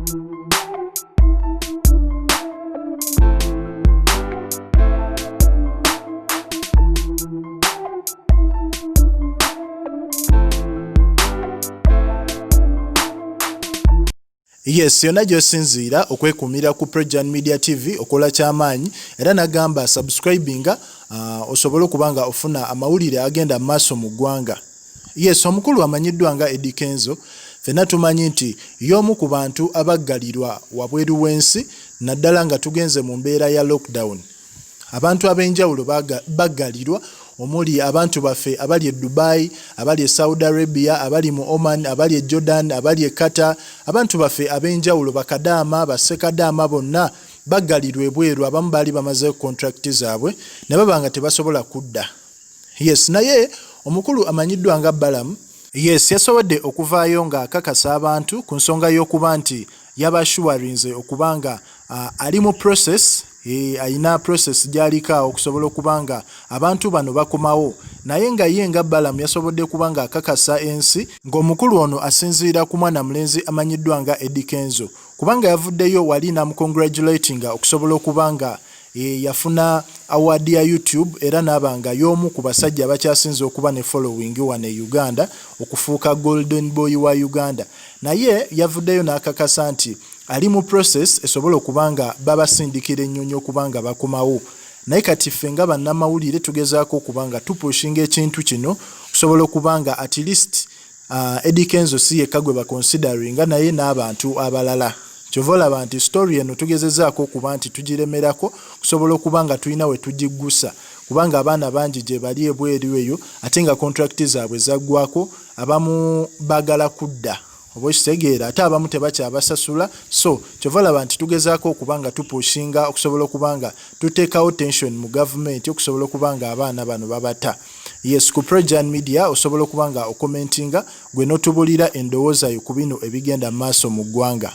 Yes, yonna gy'osinziira okwekuumira ku Prejan Media TV okola kyamaanyi era nagamba subscribinga osobole okuba nga ofuna amawulire agenda mu maaso mu ggwanga. Yes, omukulu amanyiddwa nga Eddy Kenzo ffenna tumanyi nti y'omu ku bantu abaggalirwa wabweru w'ensi naddala nga tugenze mu mbeera ya lockdown. Abantu ab'enjawulo baggalirwa omuli abantu baffe abali e Dubai, abali e Saudi Arabia, abali mu Oman, abali e Jordan, abali e Qatar, abantu baffe ab'enjawulo bakadaama, bassekadaama bonna baggalirwa ebweru abamu baali bamazeeyo kontulakiti zaabwe ne baba nga tebasobola kudda. Yes, naye omukulu amanyiddwa nga Balaam. Yes, yasobodde okuvaayo ng'akakasa abantu ku nsonga y'okuba nti yaba assurinze okuba nga ali mu process alina process gy'aliko awo okusobola okuba nga abantu bano bakomawo naye nga ye nga Balaam yasobodde kuba nga akakasa ensi ng'omukulu ono asinziira ku mwana mulenzi amanyiddwa nga Eddy Kenzo kubanga yavuddeyo wali n'amucongratulatinga okusobola okuba nga yafuna award ya YouTube era n'aba nga y'omu ku basajja abakyasinze okuba ne following wano e Uganda okufuuka Golden Boy wa Uganda naye yavuddeyo n'akakasa nti ali mu process esobola okuba nga babasindikira ennyonyi okuba nga bakomawo naye kati ffe nga bannamawulire tugezaako okuba nga tupushinga ekintu kino okusobola okuba nga at least Eddy Kenzo si yekka gwe baconsideringa naye n'abantu abalala. Kyova olaba nti story eno tugezezaako okuba nti tugiremerako okusobola okuba nga tulina we tugiggusa kubanga abaana bangi gyebali ebweru eyo ate nga contract zaabwe zaggwako abamu baagala kudda oba okitegeera ate abamu tebakyabasasula so kyova olaba nti tugezaako okuba nga tupushinga okusobola okuba nga tuteekawo tension mu gavumenti okusobola okuba nga abaana bano babata. Yes, ku Prejan Media osobola okuba nga okomentinga gwe n'otubulira endowooza yo ku bino ebigenda mu maaso mu ggwanga.